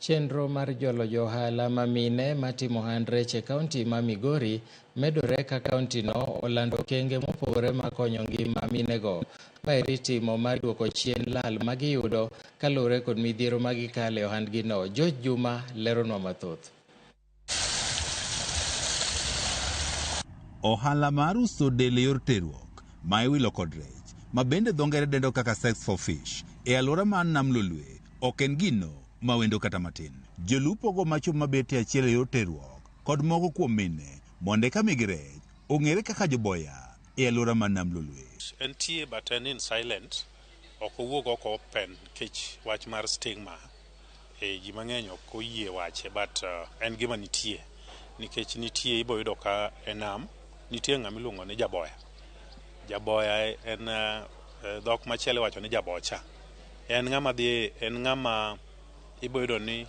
Chenro mar jolo johala ma mine matimo ohand rech e kaunti ma Migori medore ka kauntino olando okenge mopogore makonyo ngima minego. Maeri timo mar duoko chien lal magiyudo kaluwore kod midhiero magikale e ohandgino. George Juma leronwa mathoth. Ohala mar uso del e yor terruok ma iwilo kod rech ma bende dho ngere dendo kaka sex for fish e alwora mar Nam Lolwe ok en gino ma wendo kata matin. Jolupo go macho mabet e achiel e yor terruok kod moko kuom mine mondo eka migi rech ong'ere kaka joboya e alwora mar Nam Lolwe. Entie but en in silent, ok owuog oko open nikech wach mar stigma. Ji mang'eny ok oyie wache but en gima nitie nikech nitie ibo yudo ka e nam nitie ng'ama iluongo ni jaboya. Jaboya en dhok machielo iwacho ni jabocha. En ng'ama dhi en ng'ama ibo yudo ni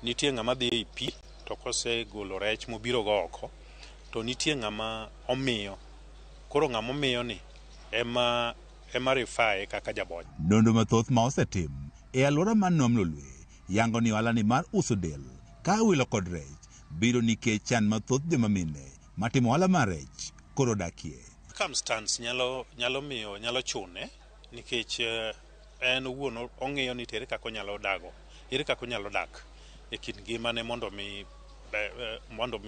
nitie ng'ama dhi ei pi to kosegolo rech mobiro go oko to nitie ng'ama omiyo. Koro ng'ama omiyo ni ema refer kaka jabocha. Nonro mathoth ma osetim e alwora mar Nam Lolwe yango ni ohala ni mar uso del ka iwilo kod rech biro nikech chan mathoth joma mine matimo ohala mar rech koro dakie. Circumstance nyalo miyo nyalo chune nikech en owuon ong'iyo ni ere kaka onyalo dago, ere kaka onyalo dak e kind ngimane mondo mi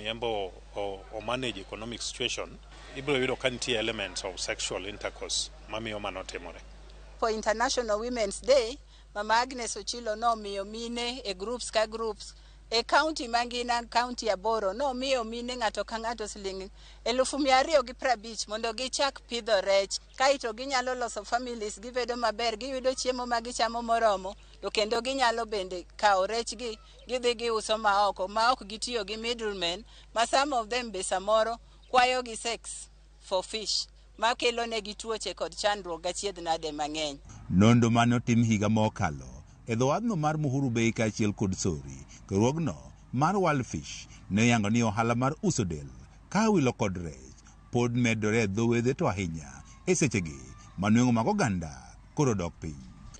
en be o manage economic situation. Ibiro yudo ka nitie elements of sexual intercourse mamiyo mano timore. For International Women's Day, Mama Agnes Ochilo nomiyo mine e groups ka groups e county mangina, county 8, nomiyo mine ng'ato ka ng'ato siling 250,000 mondo gichak pidho rech. Kaeto ginyalo loso families, gibedo maber, giyudo chiemo ma gichamo moromo, to kendo ginyalo bende kawo rech gi gidhi giuso maoko ma ok gitiyo gi middlemen ma some of them be samoro kwayo gi sex for fish makelo negi tuoche kod chandruok gachiedh nade mang'eny. Nonro mane otim higa mokalo e dho wadhno mar Muhuru Bay kaachiel kod Sori, riwruogno mar World Fish ne oyango ni ohala mar uso del ka wilo kod rech pod medore e dho wedhe to ahinya e sechegi ma nweng'o mag oganda koro dok piny.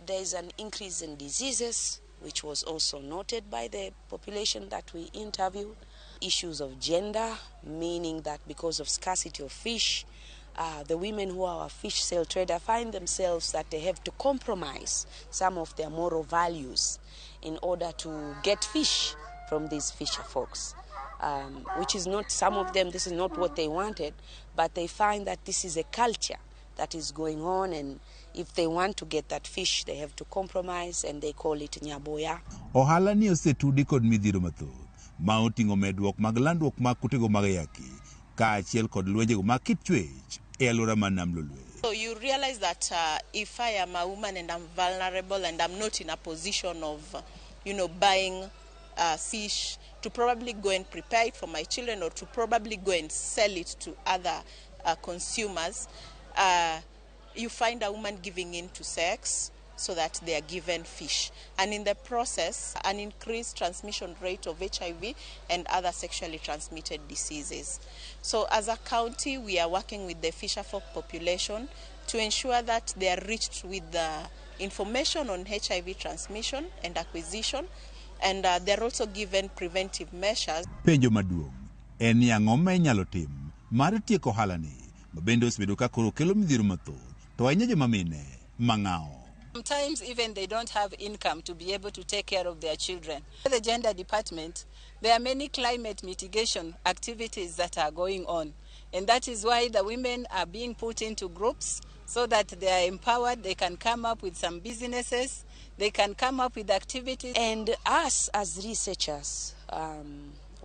There is an increase in diseases, which was also noted by the population that we interviewed. Issues of gender, meaning that because of scarcity of fish, the women who are fish sale trader find themselves that they have to compromise some of their moral values in order to get fish from these fisher folks. Which is not, some of them, this is not what they wanted, but they find that this is a culture that is going on, and if they want to get that fish, they have to compromise, and they call it nyaboya. Ohala ni osetudi kod midhiero mathoth ma oting'o medruok mag landruok mag kutego mag ayaki kaachiel kod lwenjego mag kit chwech e alwora mar Nam Lolwe. So you realize that if I am a woman and I'm vulnerable and I'm not in a position of buying fish to probably go and prepare it for my children or to probably go and sell it to other consumers, you find a woman giving in to sex so that they are given fish. And in the process, an increased transmission rate of HIV and other sexually transmitted diseases. So as a county, we are working with the fisherfolk population to ensure that they are reached with the information on HIV transmission and acquisition, and they're also given preventive measures. Penjo maduong' en ni ang'o ma inyalo tim mar tieko ohala ni ma bende osebedo ka koro kelo midhiero mathoth to ahinya joma mine mang'awo. Sometimes even they don't have income to be able to take care of their children. The gender department, there are many climate mitigation activities that are going on. And that is why the women are being put into groups so that they are empowered, they can come up with some businesses, they can come up with activities. And us as researchers,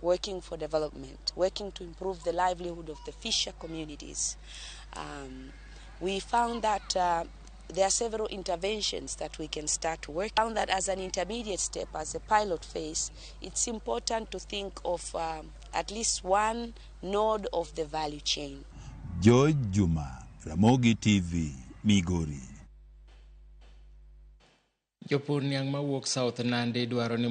working for development, working to improve the livelihood of the fisher communities, we found that there are several interventions that we can start to work. Found that as an intermediate step, as a pilot phase, it's important to think of at least one node of the value chain. George Juma, Ramogi TV, Migori. Jopur niang' mawuok South Nandi dwaro ni